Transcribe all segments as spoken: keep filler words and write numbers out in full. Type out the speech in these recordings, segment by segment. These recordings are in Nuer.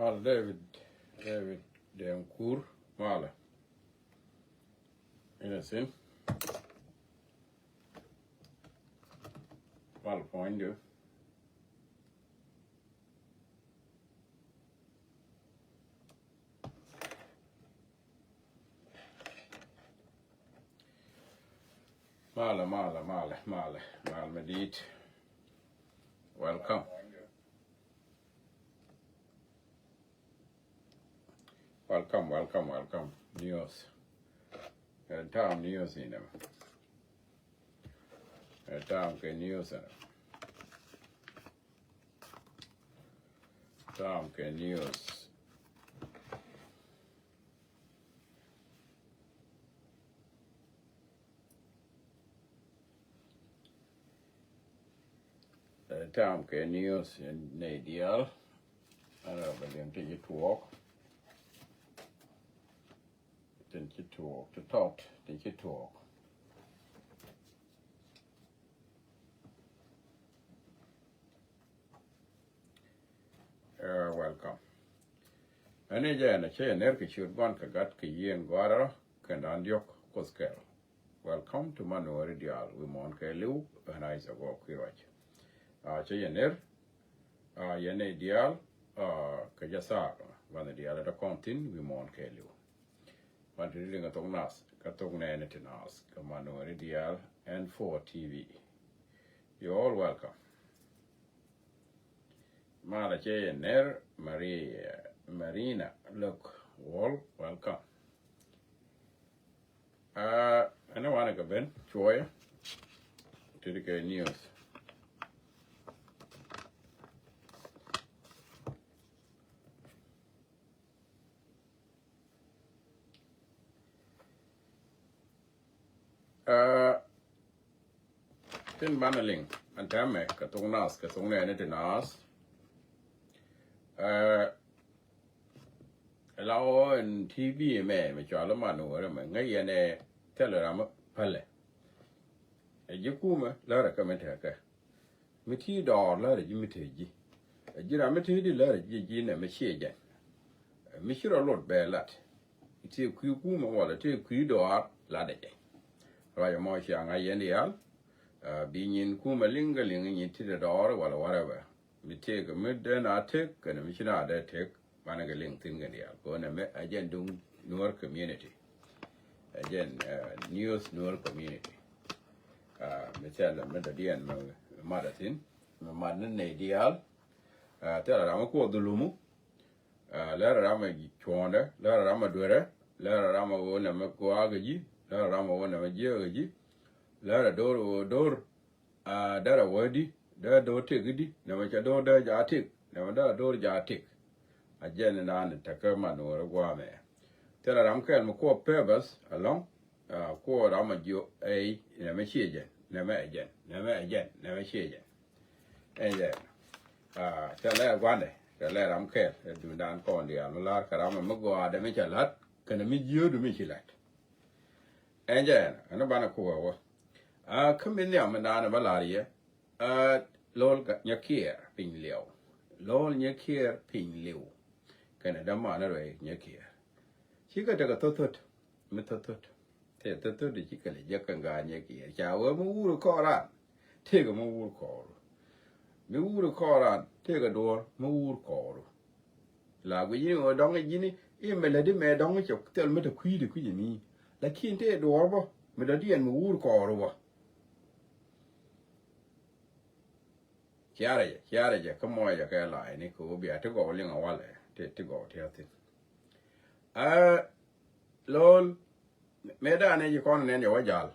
Malɛ David, David Dɛŋ Kur, malɛ. Inɛ thin. Malɛ puɔ̱nydu. Malɛ, malɛ, malɛ, malɛ, malɛ mi di̱i̱t. Welcome. Welcome, welcome, welcome. News. Ɛ tam news inɛ. Ɛ tam kɛ news inɛ. Tam kɛ news. Ɛ tam kɛ news inɛ diaal. Ɛn rɔ bɛ liŋ ti ci tuɔɔk. Tin ci tuɔɔk, ti tɔt, tin ci tuɔɔk. Ɛ, welcome. Ɛn i̱ jɛ ɛn a cä yɛ ner kɛ ciöt gua̱n kɛ gat kɛ yieen gua̱a̱r rɔ kɛn da̱a̱n diɔ̱k Kuoth kɛl. Welcome to Manuɛri diaal wi̱i̱ muɔ̱ɔ̱n kɛɛliw. Ɛn a i̱ cɛ gɔɔk kui̱ ruac. A cä yɛ ner, a yɛn i̱ diaal, a kɛ jɛ thaak banɛ diaal ɛ dɔ̱kɔn thi̱n wi̱i̱ muɔ̱ɔ̱n kɛɛliw. Ban ti ri̱t riŋ kɛ thok nath kɛ thok nɛɛni ti naath kɛ Manuɛri diaal N four T V. You all welcome. Malɛ cɛ yɛ ner Maria, Marina, look, all welcome. Aa, ɛn wanɛ kɛ ben cuɔyɛ ti di kɛ news. Aa, tin banɛ liŋ ɛn tɛmɛ kɛ thok nath kɛ thok nɛɛni ti naath. Aa, la ɣöö ɛn T V mɛ mɛ cɔal i̱ Manuɛri mɛ ŋäc yɛn ɛ thilɛ ram mi pälɛ. Ɛ ji̱ kumɛ lärɛ kɛ mi tekɛ. Mi ti dɔɔr lärɛ ji̱ mi te ji̱. Ɛ ji̱ ram mi te di lärɛ ji̱ ji̱ nɛ mi ciɛ jɛn. Ɛ mi ci rɔ lot bɛ lat. Ti kui̱ kumɛ walɛ ti kui̱ dɔɔr lat ɛ jɛ. Ruac ɛmɔ cia ŋa̱c yɛn diaal. Ɛ bi nyin kumɛ liŋ kɛ liŋ nyin ti dɔɔr walɛ whatever. Mi tëëk mi dee na tëëk kɛnɛ mi ci na dee tëëk. Banɛ kɛ liŋ thi̱n kɛ diaal kɛ ɣöö nɛmɛ ɛ jɛn duŋ Nuer community. Ɛ jɛn, ɛ, news Nuer community. Aa, mi thilɛ mi dɔ̱diɛn mi mat a thi̱n mi mat ni nɛy diaal. Aa, thilɛ ram mi kuɔ dhulumu. Aa, lɛr ram mi cuɔ̱ɔ̱ndɛ, lɛr ram mi duerɛ, lɛr ram mi ɣöö nɛmɛ gua̱a̱k kɛ ji̱, lɛr ram mi ɣöö nɛmɛ jiääk kɛ ji̱. Lɛr a do̱r ɣöö do̱r. Aa, derɛ wädi dee do̱r tëk i̱di nɛmɛ cɛ do̱r dee ja̱a̱ tëk nɛmɛ derɛ do̱r ja̱a̱ tëk. A jɛn in naan in tekä Manuɛri gua̱a̱mɛ. Thilɛ ram kɛl mi kuɔp pebäth alɔ̱ŋ. Aa, kuɔp ram a jiö ey nɛmɛ ciɛ jɛn nɛmɛ ɛ jɛn nɛmɛ ɛ jɛn nɛmɛ ciɛ jɛn. Ɛn jɛ, aa, cɛ lɛ gua̱ndɛ cɛ lɛ ram kɛl ɛ duundan kɔn diaal mi la̱r kɛ ram mi gɔaa dɛ mi cɛ la̱t kɛnɛ mi jiödu mi ci la̱t. Ɛn jɛ ɛn ɛn banɛ kuk ɛ wä. Aa, kä min nhiam mi daanɛ bä la̱r yɛ. Aa, lo̱l nyɛ kiɛɛr piny liɛw. Lo̱l nyɛ kiɛɛr piny liw. Kɛnɛ dämanä ruɛy nyɛ kiɛɛr. Cikɛ tekɛ thothot mi thothot. Tëë thothot di cikɛ lɛ jek kɛ ŋa̱a̱n nyɛ kiɛɛr ca wee mi wur kɔɔran. Tëëkɛ mi wur kɔɔru. Mi wur kɔɔran tëëkɛ duɔ̱ɔ̱r mi wur kɔɔru. La guic ni ɣöö dɔ̱ŋ ji̱ni imɛ lätdi mɛ dɔ̱ŋ cɛ thil mi te kui̱di kui̱c ni. Lakin tëë duɔ̱ɔ̱r bä mi dɔ̱diɛn mi wur kɔɔru bä. Ciarɛ jɛ ciarɛ jɛ kä mɔɔc jɛ kɛ la̱a̱cni kɛ ɣöö bia ti gɔw liŋ a walɛ ti ti gɔw ti a thi̱n. Aa, lo̱l mëë daanɛ ji̱ kɔn nɛn jɛ wä jal.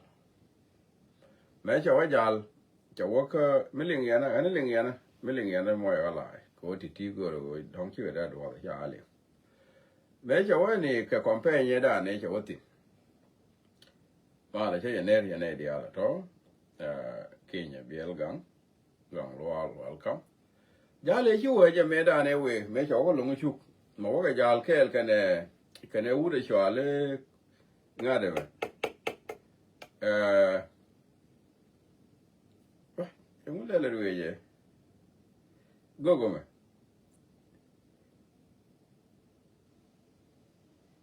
Mëë cɛ wä jal cɛ wä kä mi liŋ yɛnä ɛn liŋ yɛnä mi liŋ yɛnä mɔɔc wä la̱a̱c kɛ ɣöö ti ti gör ɣöö dɔ̱ŋ cikɛ dee duɔth ca liŋ. Mëë cɛ wä ni kɛ kɔmpɛny yɛ daanɛ cɛ wä thi̱n. Malɛ cä yɛ ner yɛ nɛy diaal ɛ tɔ. Aa, Kenya biɛl gaŋ. Gaŋ luaal welcome. Jal ëë ci wee jɛ mëë daanɛ wee mëë cɛ wä kä lo̱ŋ cuk mɛ wä kɛ jal kɛɛl kɛnɛ kɛnɛ wut ɛ cɔal i̱ ŋa̱t ɛmɛ. Ɛɛ, ɛŋu lɛl ɛ ruëëcɛ go̱gomɛ.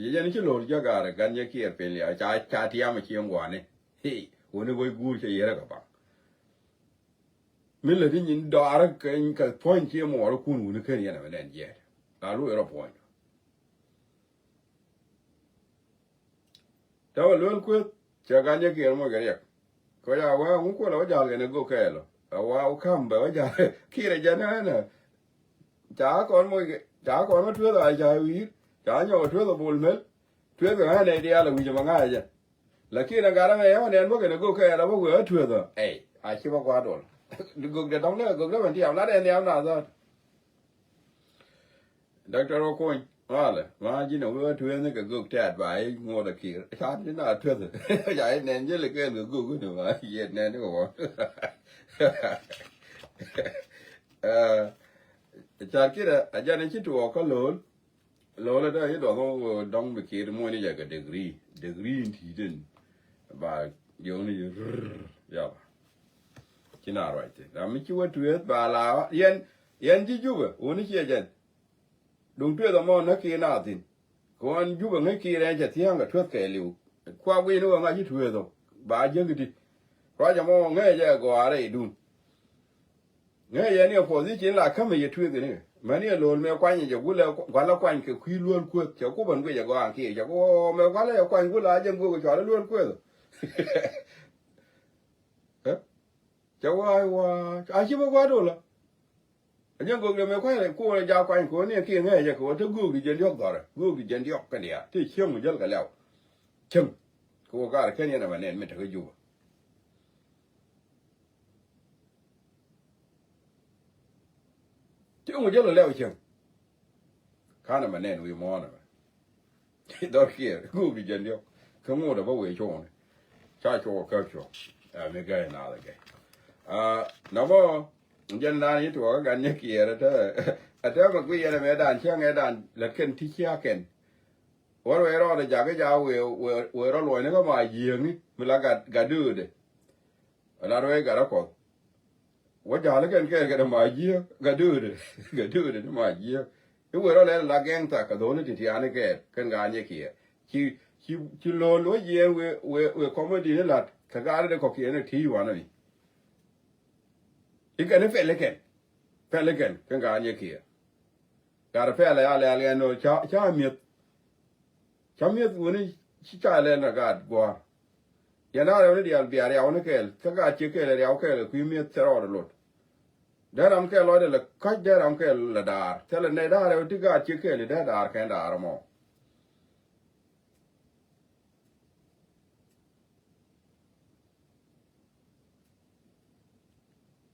Jɛ jɛn ci lo̱l jɛ gaarɛ gan jɛ kiɛɛr piny liaw ca ca tiam a cieŋ guani. Hii wuni go̱c guur cɛ yɛrɛ kɛ baŋ. Mi lät i̱ nyin dɔaarä kɛ puɔ̱ny cie muɔɔrä kun wuni ken yɛn ɛmɛ nɛn jiɛɛt. La lu irɔ puɔ̱ny. Täämɛ luel kueth cɛ gan jɛ kiɛɛr moc kɛ riɛk. Kɛ ca wee ŋu kuɔlɛ wä jal kɛn ɛ gök kɛɛl ɔ ɛ wa wä kam bɛ wä jal. Kiɛɛr ɛ jɛn ɛnɛ. Ca kɔn moc kɛ ca kɔn wä tueth a ca wi̱i̱r ca nyɔk ɛ tueth ɛ bol mel. Tueth kɛ ŋa̱c nɛy diaal ɛ wi̱c ɛmɛ ŋa̱c ɛ jɛ. Lakin ɛ gat ɛmɛ yɛmɛ nɛn bä kɛn ɛ gök kɛɛl ɛ bä wee wä tueth ɔ ɛy a ci bä kua̱r dol. Gök dɛ dɔ̱ŋ lɛ gök dɛ mɛn tiam lat ɛn nhiam na dhɔt. Doctor Okuny malɛ ma ji̱n a wee tuenh kɛ gök tɛt ba i̱ ŋot a kir ca ti na tueth. Ca i̱ nɛn jɛ lɛ kɛɛl kɛ gök ni ma yet nɛn ni kɛ wä. Car kit a jɛn ci tuɔɔk kä lo̱l. Lo̱l a dee i̱ dɔth wä dɔ̱ŋ bi kir muɔ̱ni jɛ kɛ degree degree in ti̱i̱t in ba jiɔni jɛ rrr yaba. Ci na ruac ti ram mi ci wä tueth ba la yɛn yɛn ci jubɛ wuni ciɛ jɛn. Duŋ tueth ɛmɔ näk kiɛ naath thi̱n. Kɛ ɣän jupɛ ŋäc kiɛ rɛɛc cɛ thia̱a̱ŋ kɛ tueth kɛɛliw. Kua guiy ni ɣän ŋa̱c ci tueth ɔ ba jiäk i̱di̱. Ruac ɛmɔ ŋäc jɛ gɔaa rɛydun. Ŋäc jɛ ni ɛ puɔth i̱ cin la kämɛ yɛ tueth kɛ ni kɛ mäni ɛ lo̱l mëë kuany jɛ gulɛ gua̱lä kuany kɛ kui̱ luäl kueth cɛ kupɛ guic ɛ gɔaa kiɛ cɛ ku ɣɔɔ mëë gua̱lä yɛ kuany gulɛ a jɛn gök ɛ cuarɛ luäl kueth. Ɛ cɛ wa̱a̱ wa̱a̱ a ci bä gua̱a̱r dolä. A jɛn gök dee mëë kua̱c kuɔɔr a jak kuany ko̱n ni kiɛ ŋäc jɛ kɛ wä te gök di jɛn diɔ̱k dhɔrɛ gök di jɛn diɔ̱k kɛn diaal te cieŋ mi jäl kɛ lɛw. Cieŋ kɛ wä kaar kɛn yɛn ɛmɛ nɛn mi tekä Jubä. Cieŋ mi jäl kɛ lɛw cieŋ. Ka̱n ɛmɛ nɛn wi̱i̱ muɔ̱ɔ̱n ɛmɛ. Dhɔr kiɛɛr guk di jɛn diɔk kä ŋot ɛ bä wee cuɔɔni. Ca cuɔ kä cuɔ ɛ mi gäi naath ɛ gäi. Nɔmɔ jɛn naan yi tuɔɔk ɛ gan nyɛ kiɛɛr ɛ tɛ ɛ tɛ mɛ gui yɛn ɛ mɛ dan cäŋ ɛ dan lät kɛn ti cia kɛn. Wär wee rɔɔdɛ jakä ja wee wee rɔ luɔ̱nyni kä ma jiääŋni mi la gat gat döödɛ. Ɛ la ruɛy gat ɛ kɔth. Wä ja̱l kɛn kɛɛl kɛn ma jiääk gat döödɛ gat döödɛ ni ma jiääk. I̱ wee rɔ lɛl la gɛŋ thak kɛ dho̱l ni ti tiaani kɛɛl kɛn gaa nyɛ kiɛ ci ci ci lo̱l wä jiɛɛn wee wee wee kɔmɛdi ni la̱t kɛ gaa ri de kɔkiɛn ni ti wanɛ ni. I̱ kɛn i̱ pɛl ikɛn pɛl ikɛn kɛn gaa nyɛ kiɛ. Gat pɛl ɛ ya lɛl yɛn nööl ca ca mi̱eth. Ca mi̱eth wuni ci ca lɛl na gaat gua̱a̱r. Yɛn a rɛw ni diaal bia riaw ni kɛɛl kä gaat ciek kɛɛl riaw kɛɛl kɛ kui̱ mi̱eth cɛ rɔɔdɛ lot. Dee ram kɛɛl lɔcdɛ lɛ ka̱c dee ram kɛɛl lɛ daar thilɛ nɛy daar rɛw ti gaat ciek kɛɛl i̱ dee daar kɛn daar ɛmɔ.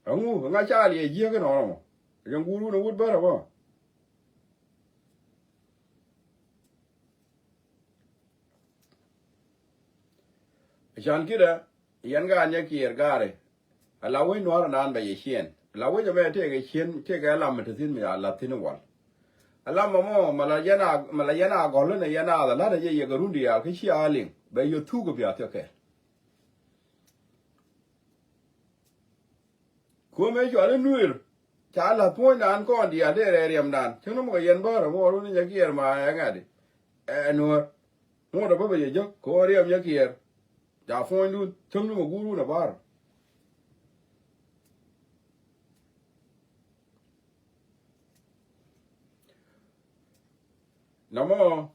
Ɛŋu ŋa ca liɛ jiäk inɔnɔ mɔ. Jɛn guur wun a wut bärä mɔ. Can kidɛ yɛn gaat nyɛ kiɛɛr gaari. A la wec nua̱r anan bɛ yɛ ciɛn a la wec amɛ tëëkɛ ciɛn tëëkɛ alam mi te thi̱n mi a lath thi̱n iwal. Alam amɔ mɛ la yɛn a mɛ la yɛn a gɔl inɛ yɛn a la̱t a yɛ yɛ kɛ run diaal kä ci a liŋ bɛ yɛ thuk kɛ bia thiɔkɛ. Kuɔmɛ cual i̱ nuëër ca la̱th puɔ̱nydan kɔn diaal dee rɛɛ riɛmdan cäŋ ni muk ɛ yɛn bäär ɛmɔ run i̱ nyɛ kiɛɛr ma ɛ ŋa̱di. Ɛ nuäär ŋot ɛ bä bɛ yɛ jek kɛ ɣöö riɛm nyɛ kiɛɛr. Ca puɔ̱nydun cäŋ ni muk guur wun ɛ bäär. Nɔmɔ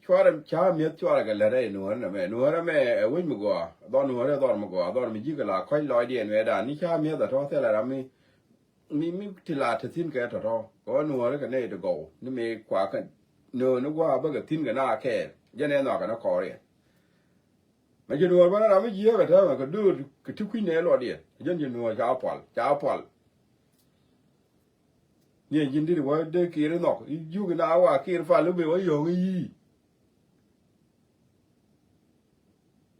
cuarɛ ca mi̱eth cuarɛ kɛ lät rɛy nuɔ̱ɔ̱rä nɛmɛ nuɔ̱ɔ̱rä mɛ ɛ wec mi gɔaa dhɔr nuɔ̱ɔ̱rä dhɔr mi gɔaa dhɔr mi ji̱ kɛ la kɔc lɔcdiɛn wɛɛdan ni ca mi̱eth ɛ tɔ̱ thilɛ ram mi mi mi ti la te thi̱n kɛ tɔ̱tɔ̱ kɛ ɣän nuɔ̱ɔ̱rä kɛ nɛy ti gɔw ni mi kuakä nööni gua̱a̱ bäkɛ thi̱n kɛ na kɛɛl jɛn ɛ nhɔakɛ ni kɔɔriɛn. Mɛ ci nuɔ̱ɔ̱r bä na ram mi jiääk ɛ täämɛ kɛ döör kɛ ti kui̱n nɛ luɔtdiɛn jɛn ci nuɔ̱ɔ̱r ca pual ca pual. Ni ji̱n di̱t wä dee kiir inhɔk i̱ jiuk ina wa kiir pal i̱ ben wä yɔ̱ɔ̱k i̱ yi̱i̱.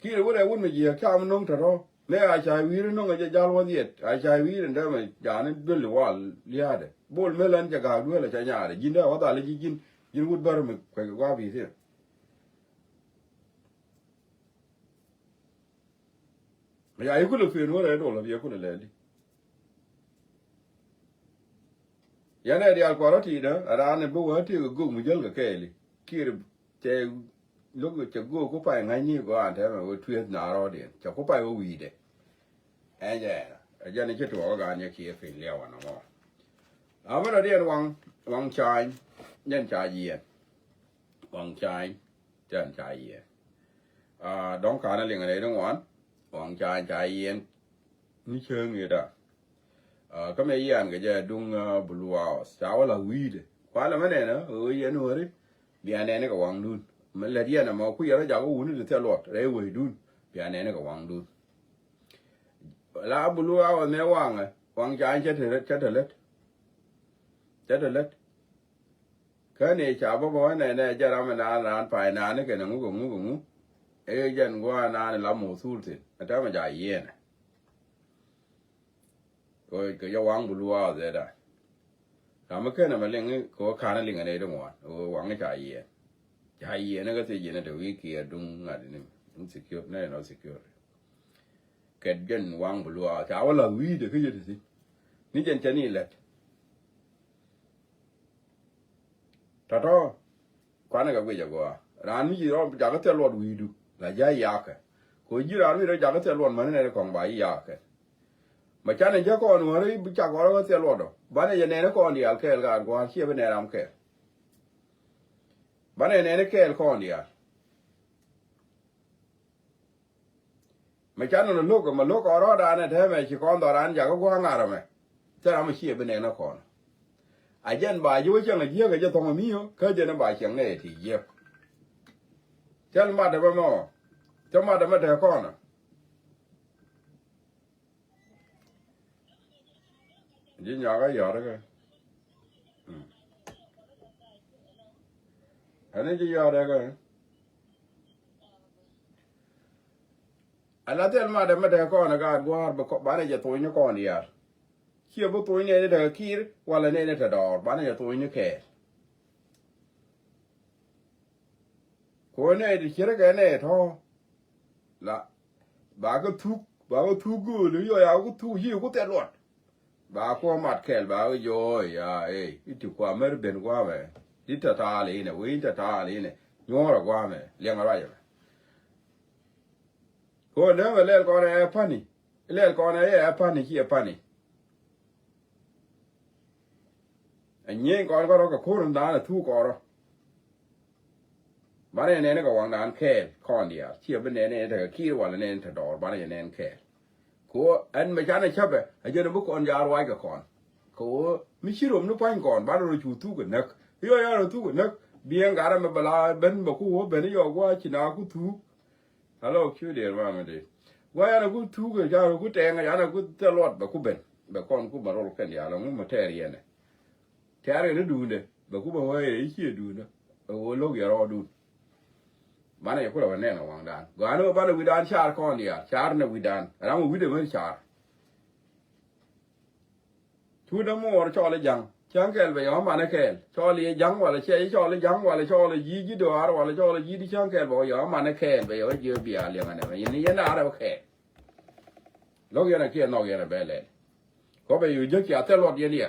Kiir wä rɛɛ wut mi jiääk cam no̱ŋ tɔ̱tɔ̱ mëë a ca wi̱i̱r no̱ŋ a jɛ jal wä dhiɛt a ca wi̱i̱r in dämɛ jaani duel wal lia̱a̱dɛ bol mël ɛn jɛ ga̱a̱k duel a ca nyaarɛ ji̱n dee wä dhal i̱ ji̱ ji̱n ji̱n wut bär mi kuec kɛ gua̱a̱p i̱ thi̱n. Ya i̱ kulɛ pen wä rɛɛ dol a bi i̱ kulɛ lɛli. Yɛn ɛ diaal kuarä ti̱i̱dä a raan ɛ bi wä tëëk ɛ gök mi jäl kɛ kɛɛli kiɛɛr. Cɛ lo̱k cɛ go̱o̱k ku pay ŋa̱cni gɔaa tɛmɛ wä tueth na rɔɔdiɛn cɛ ku pay wä wi̱i̱dɛ. Ɛn jɛ ɛn jɛ ni ci tuɔɔk gan yɛ kiɛ piny liɛw ɛn ɛmɔ. Amä dɔ̱diɛn waŋ, waŋ ca̱a̱ny jɛn ca yiɛn. Waŋ ca̱a̱ny jɛn ca yiɛn. Dɔ̱ŋ ka̱n ɛ liŋ ɛ nɛy ti ŋuan. Waŋ ca̱a̱ny ca yiɛn. Ni cäŋ i̱ da. Kä mɛ yian kɛ jɛ duŋ Blue House ca wä la wi̱i̱dɛ kualɛ mɛ nɛnɛ ɣöö yɛn wä ri. Bia nɛni kɛ waŋdun mɛ lät yɛn ɛmɔ ku yɛn rɔ jakä wuni ti thil luɔt rɛy wecdun. Bia nɛni kɛ waŋdun. La Blue House mɛ waŋɛ waŋ ca̱a̱ny cä te lät, cä te lät. Cä te lät. Kä ni ca bä bä wä nɛnɛ jɛ ram mi naan raan pay naan ni kɛn ɛŋu kɛ ŋu kɛ ŋu. Ɛ jɛn gua̱a̱ naan la mothul thin ɛ tɛmɛ ja yiɛnɛ. Kɛ jɛ waŋ Blue House ɛ da. Ram mi ken ɛmɛ liŋ kɛ wä ka̱n liŋ ɛ nɛy ti ŋuan ɛ wä waŋ ca yiɛn. Ca yiɛn ɛ kä thiec yɛn ɛ te wi̱i̱ kiɛ duŋ ŋa̱t ni insecure nɛ nɔ secure. Kɛt jɛn waŋ Blue House ca wä la wi̱i̱dɛ kä yɛ ti thi̱n. Ni jɛn cɛ ni lɛt. Tɔ̱tɔ̱ kuanɛ kɛ guic agɔaa raan mi ci rɔ jakä thil luɔt wi̱i̱du la ja̱ yakɛ. Kɛ ji̱ raan mi rɔ jakä thil luɔt mäni nɛn kɔŋ ba ji̱ yakɛ. Ma canɛ jɛ kɔn wäri bi cak ɣɔrä kä thil luɔt ɔ banɛ jɛ nɛn kɔn diaal kɛɛl gaat gua̱a̱r ciɛ bi nɛn ram kɛɛl. Banɛ nɛn kɛɛl kɔn diaal. Mɛ canɛ nɔ lo̱k mɛ lo̱k kɔn rɔɔdan ɛ tɛmɛ ci kɔn dhɔran jakä gua̱a̱r ŋa̱r ɛmɛ. Thil ram mi ciɛ bi nɛn kɔn. A jɛn ba ji̱ wä cäŋ a jiäk a jɛ thɔŋ a mi̱i̱ kä jɛn ba cäŋ nɛ ti jiäk. Thil mat ɛmɛ mɔ thil mat ɛmɛ te kɔn. Ji̱ nyɔak a yɔt kɛ. Ɛn ji̱ yɔt kɛ. Ala thil mat ɛmɛ te kɔn a gaat gua̱a̱r banɛ jɛ thony ni kɔn diaal. Ciɛ bi thony nɛni tekɛ kiir wala nɛni te dɔɔr banɛ jɛ thony ni kɛɛl. Ko nɛy ti cierä kɛ nɛy tɔ̱. La ba kä thuk ba kä thuk gööl yɔ ya kä thuk yi ku thɛt luɔt. Ba kuɔ mat kɛl ba kä jɔɔy ya ey iti kua mɛr ben guamɛ. Di tɛ taal inɛ wee in tɛ taal inɛ nyuɔrɛ guamɛ liɛŋ ruacɛ mɛ. Ko nɛmɛ lɛl kɔn ɛ pani. Lɛl kɔn ɛ ɛ pani ci ɛ pani. Ɛ nyieny kɔn kɔn rɔ kɛ ko̱r in dhaan ɛ thuk kɔn rɔ. Banɛ nɛn kɛ waŋdan kɛɛl kɔn diaal ciɛ bi nɛn nɛn tekɛ kiir walɛ nɛn te dɔɔr banɛ jɛ nɛn kɛɛl. Kɛ ɣöö ɛn mɛ canɛ cäpɛ a jɛn bi kɔn jaar wac kɛ kɔn. Kɛ ɣöö mi ci rom ni pa̱ny kɔn banɛ rɔ cu thuk kɛ näk. Yɔ ya rɔ thuk kɛ näk. Biɛŋ garɛ mɛ bɛ la ben bɛ ku ɣöö ben yɔ gua̱a̱ ci na ku thuk. Alo kiu dier ma mi di. Gua yana ku tuke jaro ku tenga yana ku te luɔt bɛ ku ben bɛ kɔn ku bɛ rol kɛn dial ŋu ma tɛɛr yɛnɛ. Tɛɛr yɛnɛ duundɛ bɛ ku bɛ wee yɛ icie duundɛ bɛ wee lok yɛ rɔɔdun. Banɛ yɛ ku lɛ bɛ nɛn a waŋdan gɔanɛ bɛ banɛ widan car kɔn dial car nɛ widan ram widɛ mɛ car. Cu dämuɔɔr cɔl i̱ ja̱ŋ cäŋ kɛl bɛ yɛ wä manɛ kɛɛl cɔl i̱ ja̱ŋ walɛ ciɛ i̱ cɔl i̱ ja̱ŋ walɛ cɔl i̱ ji̱ ji̱ dɔaar walɛ cɔl i̱ ji̱ di cäŋ kɛl bɛ wä yɛ wä manɛ kɛɛl bɛ yɛ wä jiɛ bia liɛŋ anɛ mɛ yɛn yɛn daarɛ wä kɛɛl. Lo̱k yɛn a kiɛ nhɔk yɛn a bɛ lɛl. Kɔ bɛ yɛ wä jiäk cia thɛl luɔt yɛn yɛ.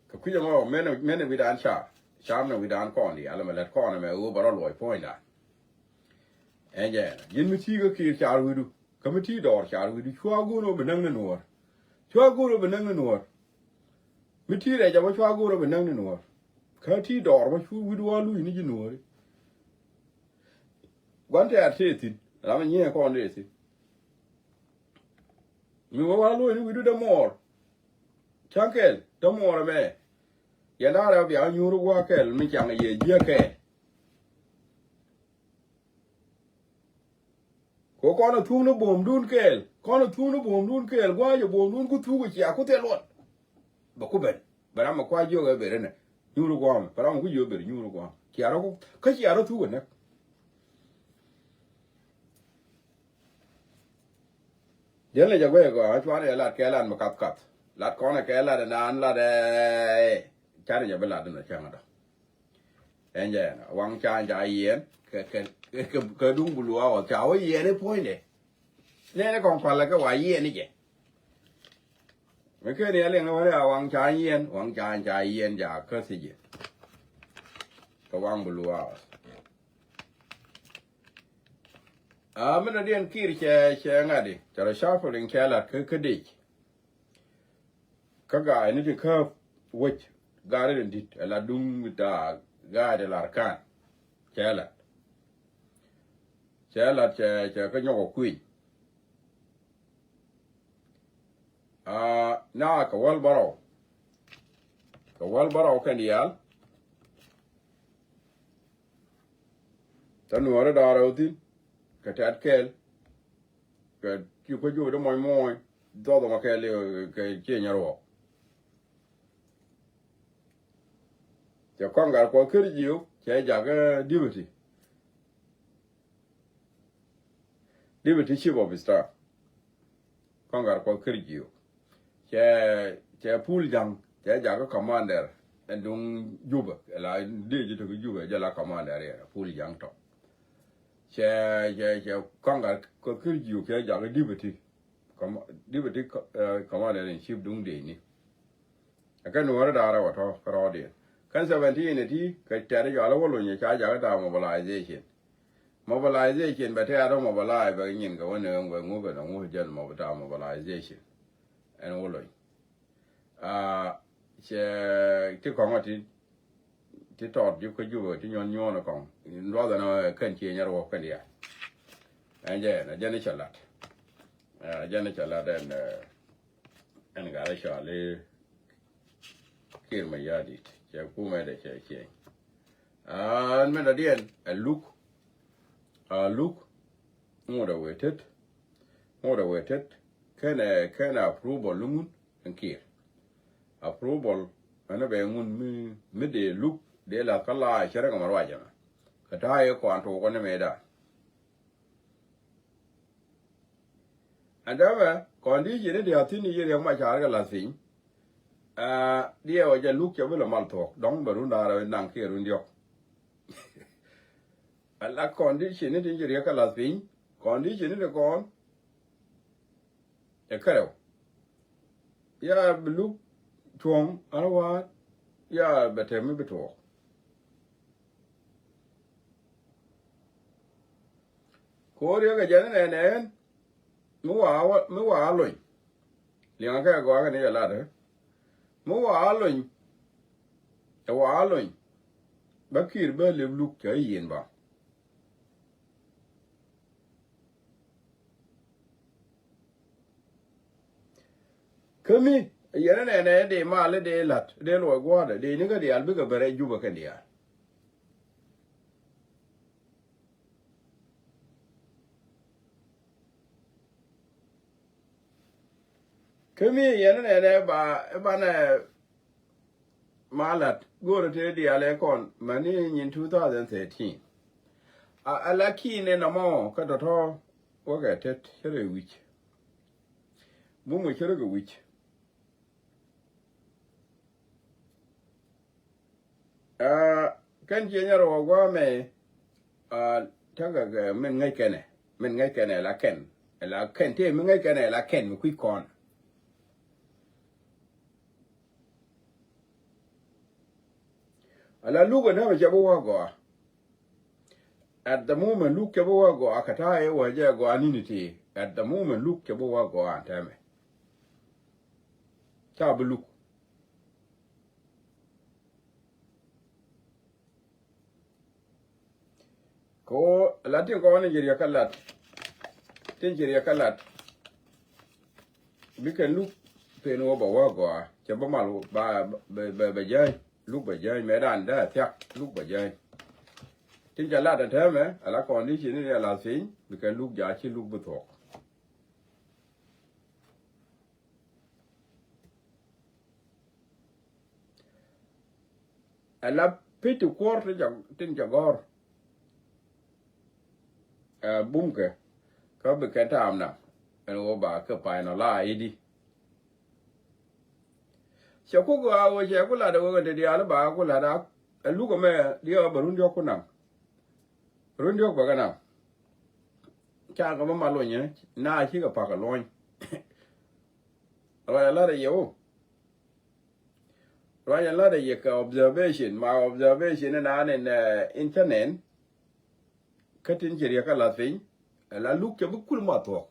Kɛ kui̱c ɛmɔ mɛn mɛn wi̱dan car car nɛ wi̱dan kɔn diaal ɛmɛ lät kɔn ɛmɛ ɣöö bɛ rɔ luɔc puɔ̱nydan. Ɛn jɛ ɛn ji̱n mi ti̱i̱ kä kiir car wi̱du. Kä mi ti̱i̱ dɔɔr car wi̱du cua go̱o̱r ɣöö bi näk ni nuɔ̱ɔ̱r. Cua go̱o̱r ɣöö bi näk ni nuɔ̱ɔ̱r. Mi ti̱i̱ rɛc ɛ bä cua go̱o̱r ɣöö bi näk ni nuɔ̱ɔ̱r. Kä ti̱i̱ dɔɔr bä cu wi̱du wä luc ni ji̱ nuɔ̱ɔ̱ri. Gua̱n tɛɛr tëë thi̱n ram mi nyiee kɔn tëë thi̱n. Mi wä wä luc ni wi̱du dee muɔɔr. Cäŋ kɛl dee muɔɔr ɛmɛ. Yɛn da̱a̱r ɛ bia nyuur gua̱a̱ kɛl mi caŋ yɛ jiäk kɛɛl. Ko kɔn a thuk ni buɔ̱mdun kɛɛl kɔn a thuk ni buɔ̱mdun kɛɛl gua̱a̱c a buɔ̱mdun ku thuk a cia ku thil luɔt. Bɛ ku ben bɛ ram a kua jiök ɛ ber inɛ nyuur gua̱a̱mɛ bɛ ram a ku jiök ɛ ber nyuur gua̱a̱mɛ cia rɔ ku kä cia rɔ thuk a näk. Diɛn lɛ jɛ guɛy gɔaa cuanɛ jɛ lat kɛ lat mi kath kath lat kɔnɛ kɛ lat ɛnan lat ɛ. Canɛ jɛ bi lat in a cäŋ adɔ. Ɛn jɛ ɛn waŋ ca ca yiɛn kɛ kɛ kɛ duŋ bulu a wä ca wä yiɛn i̱ puɔ̱nydɛ. Nɛn i̱ kɔŋ palä kɛ wa yiɛn i̱ jɛ. Mi ken yɛ liŋ ni wä ni a waŋ ca yiɛn waŋ ca ca yiɛn ja käthi jɛ. Kɛ waŋ bi luaas. A min a diɛn Kiir cɛ, cɛ ŋa̱di cɛ rɔ sharpling cɛ lat kä kä dec. Kä ga̱a̱c ni ti kä wec ga̱a̱c ri di̱t ɛ la duŋ mi ta ga̱a̱c ri lar kan. Cɛ lat. Cɛ lat cɛ, cɛ kä nyɔk ɔ kui̱ny. A na kɛ wäl bärɔw. Kɛ wäl bärɔw kɛn diaal. Tä nuɔ̱ɔ̱rä da̱a̱r ɛ wä thi̱n kɛ tɛ̈t kɛɛl. Kɛ ci kuec juɔk dee mɔc mɔɔny dhɔth ɛmɔ kɛɛl kɛ ciɛ nyɛ ruɔk. Cɛ kɔŋ gat kuɔth ker jiök cɛ jakä deputy. Deputy chief of staff. Kɔŋ gat kuɔth ker jiök. Cɛ, cɛ pul jaŋ cɛ jakä commander ɛn duŋ Jubɛ la dee ji̱ tek Jubɛ jɛ la commander yɛ pul jaŋ tɔ. Cɛ, cɛ, cɛ kɔŋ gat kuɔth ker jiök cɛ jakä deputy. Deputy commander in chief duŋ dee ni. Ɛ kɛ nuɔ̱ɔ̱rä da̱a̱rä wä tɔ̱ kärɔɔdiɛn kɛn seventeen ɛ ti kɛ tɛ̈ri jɔal ɛ wä lony ɛ ca jakä ta̱a̱ mobilization. Mobilization bɛ tɛ̈r ɛ mobilize bɛ nyin kɛ wä ni ŋuɛ ŋukä ni ŋukä jɛn mɔ bi ta̱a̱ mobilization. Ɛn wä lony. Cɛ ti kɔŋä ti ti tɔt ji̱ kä Jubɛ ti nyuɔn nyuɔn kɔŋ. Luath ɛn kɛn ciɛ nyɛ ruɔk kɛn diaal. Ɛn jɛ ɛn jɛn i̱ cɛ lat. Ɛn jɛn i̱ cɛ lat ɛn ɛn gat i̱ cɔal i̱ Kiir Mayardit cɛ kumɛ dɛ cɛ ciɛny. Ɛn min dɔ̱diɛn ɛ luk. Ɛ luk. Ŋot ɛ wee tet. Ŋot ɛ wee tet. Kɛnɛ kɛnɛ approval ni ŋun. Ɛn Kiir. Approval ɛn bɛ ŋun mi mi dee luk dee la kä la cɛ rɛ kɛ ma ruacɛ mɛ. Kɛ ta̱a̱ yɛ kɔan tuukɔ ni mɛ dan. Ɛn dee mɛ condition ni dee a thi̱n ni yɛ riɛk ma ca̱r kɛ lath piny. Diɛ wä jɛ luk cɛ bi lɛ mal thuɔ̱k dɔ̱ŋ bɛ run da̱a̱r naŋ kiɛ run diɔ̱k. Ala condition ni tin ci riɛk kɛ lath piny. Condition ni ti kɔn. Ɛ kärɛw. Ya bi luk cuɔ̱ŋ an wa̱a̱t. Ya bɛ tɛm mi bi tuɔɔk. Ko̱o̱r yɛ kɛ jɛn nɛnɛ ɛn mi wa mi wa lony. Liɛŋɛ kɛ gɔaa kɛ ni jɛ lat ɛ mi wa lony. Ɛ wa lony. Bä Kiir bä lep luk cɛ i̱ yin ba. Kä mi yɛn nɛnɛ dee mal dee la̱t dee luɔc gua̱a̱dɛ dee ni kä diaal bikɛ bɛ rɛy Jubɛ kɛn diaal. Kä mi yɛn nɛnɛ ba banɛ ma lat go̱o̱rä tëë diaal ɛ kɔn mäni nyin two thousand thirteen. A la ki̱i̱n ɛ nɔmɔ kä tɔ̱tɔ̱ wäkɛ tet cä rɛ wi̱c. Bumɛ cä rɛ kɛ wi̱c. Kɛn ciɛ nyɛ rɔ wä guamɛ. Tekɛ kɛ min ŋäc kɛnɛ min ŋäc kɛnɛ la kɛn la kɛn tëë min ŋäc kɛnɛ la kɛn mi kui̱ kɔn. Ala luk ɛ dämɛ cɛ bi wä gɔaa. At the moment luk cɛ bi wä gɔaa kɛ ta̱a̱ ɛ wä jɛ gɔaa nini ti. At the moment luk cɛ bi wä gɔaa an tɛmɛ. Ca bi luk. Kɛ ɣöö la tin kɔn in ci riɛk kä lat. Tin ci riɛk kä lat. Bikɛ luk pen ɣöö bɛ wä gɔaa cɛ bä mal bɛ bɛ bɛ jäny. Luk bɛ jäny mɛ dan dee thiak luk bɛ jäny. Tin ca lat ɛn tɛmɛ ala condition ni ala thieny bikɛ luk ja ci luk bi thuɔk. Ala piti kuɔr tin ca gɔr. Ɛ bumkɛ kä bikɛ taam na ɛn wä ba kɛ pay nɔ la idi. Cɛ kuk a wä cɛ ku lat a wä kɛ te diaal ba ku lat a luk ɛmɛ diɛ wä bɛ run diɔk ku naŋ. Run diɔk bɛ kɛ naŋ. Ca kɛ bä ma luny ɛ na cikɛ pak ɛ luɔny. Ruac a lat ɛ yɛ wä. Ruany ɛn lat ɛ yɛ kɛ observation, my observation in an in, eh, internet. Kä tin ci riɛk kä lath piny, ɛ la luk cɛ bi kul ma thuɔk.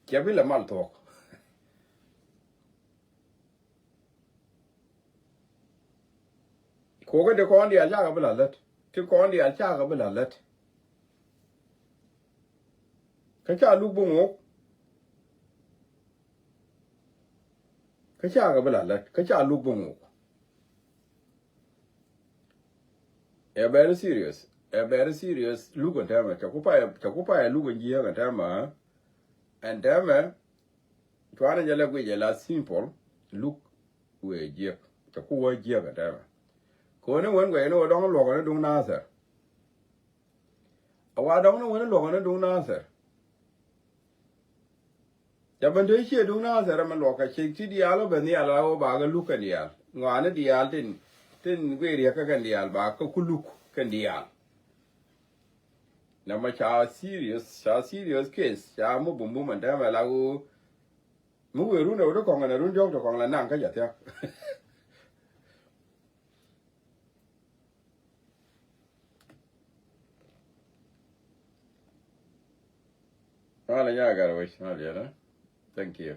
Cɛ bi lɛ mal thuɔk. Kokɛ ti kɔn diaal cakɛ bi la lät. Ti kɔn diaal cakɛ bi la lät. Kä ca luk bi ŋok. Kä cakɛ bi la lät. Kä ca luk bi ŋok. Ɛ very serious. Ɛ very serious. Luk ɛn tɛmɛ. Cɛ ku payɛ, cɛ ku payɛ luk ɛn jiääk ɛn tɛmɛ. Ɛn tɛmɛ. Cuanɛ jɛ lɛ guic ɛ la simple. Luk wëë jiäk. Cɛ ku wä jiäk ɛn tɛmɛ. Koni wen guɛc ni wä dɔŋ luɔk ni duŋ Nathɛr. A wa dɔŋ ni wen luɔk ni duŋ Nathɛr. Ca ben te ciɛ duŋ Nathɛr ɛmɛ luɔk kɛ cik ti diaal wä ben nhial a wä bakɛ luk kɛn diaal. Ŋɔaani diaal tin, tin guic riɛk kä kɛn diaal bakɛ ku luk kɛn diaal. Nɛmɛ ca serious, ca serious case, ca mi bumbum ɛn tɛmɛ la wä. Mi wëë run ɛ wä ti kɔŋ ɛn ɛ run diɔ̱k ti kɔŋ la naŋ kä jɛ thia̱k. Malɛ nyagar wec, malɛ yɛn, eh? Thank you.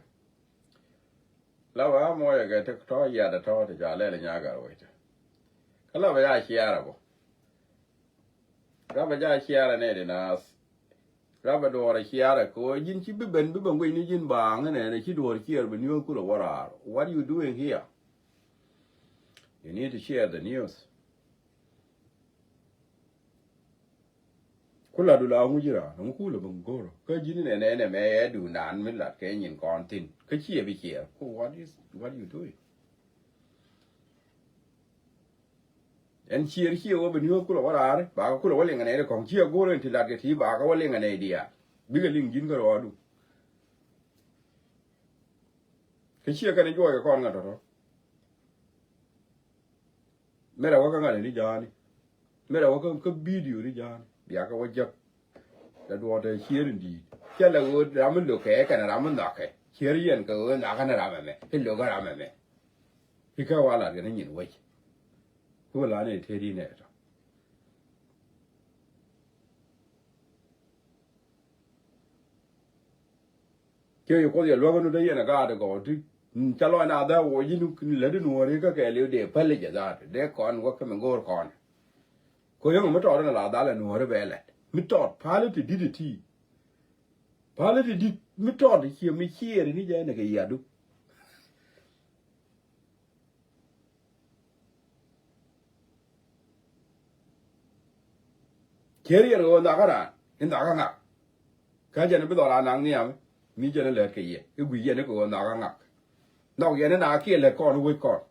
La wä a muɔcɛ kɛ ti tɔ̱ yat ɛ tɔ̱ ti ca lɛl nyagar wec. Kä la bɛ ya ciaar ɛ bɔ. Rabɛ ja ciarɛ nɛ di naath. Rabɛ duɔrɛ ciarɛ kɛ ɣöö ji̱n ci bi ben bi ben guic ni ji̱n baaŋ inɛ nɛ ci duɔr ciɛɛr bi niööth kulɛ wä raar. What you doing here? You need to share the news. Ku lat du la ŋuci raan ŋu kulɛ ben go̱rä kä ji̱n inɛ nɛ nɛ mɛ ɛ duundan mi lat kɛ nyin kɔn thin kä ciɛ bi ciɛɛr. Ku what is, what you doing? Ɛn ciëër ciɛ wä ben yio̱o̱k kulɛ wä raari bakä kulɛ wä liŋɛ nɛy ti kɔ̱ŋ ciɛ go̱o̱r ɛn ti lat kɛ ti bakä wä liŋɛ nɛy diaal. Bikɛ liŋ ji̱n kä rɔɔdu. Kä ciɛ kɛn juɔc kɛ kɔn ŋa tɔ̱tɔ̱. Mɛrɛ wä kä ŋa̱t ni ja̱a̱ni. Mɛrɛ wä kä, kä bidio ni ja̱a̱ni biakä wä jek. Lɛ duɔ̱ɔ̱tɛ cier in di̱i̱t cɛ lɛ ɣöö ram mi lo̱kɛ kɛnɛ ram mi nhɔakɛ cier yɛn kɛ ɣöö nhɔakɛ ni ram ɛmɛ i̱ lo̱kɛ ram ɛmɛ. I̱ kä wa lat kɛ ni nyin wec. I̱ wä lat ni tëë di nɛ tɔ. Ciɛ yi kuoth yɛ luäk ni dee yɛn a gaat gɔw ti. Ca lɔc na dhɛ wä yi ni lät ni wä ri kä kɛ liw dee päl jɛ dhaat dee kɔn wä kä mi go̱o̱r kɔn. Ko yäŋ mi tɔɔt in la dhal in wä ri bɛ lɛt mi tɔɔt päl ti dit ti. Päl ti dit mi tɔɔt ciɛ mi ciɛɛr ni jɛ ni kɛ yadu. Cier yɛn kɛ ɣöö nhɔakä raan in nhɔakä ŋak. Kä jɛn bi dhɔl a naŋ nhiam mi jɛn lɛt kɛ yɛ i̱ guic yɛn kɛ ɣöö nhɔakä ŋak. Nhɔk yɛn in a kiɛ lɛt kɔn i̱ wec kɔn.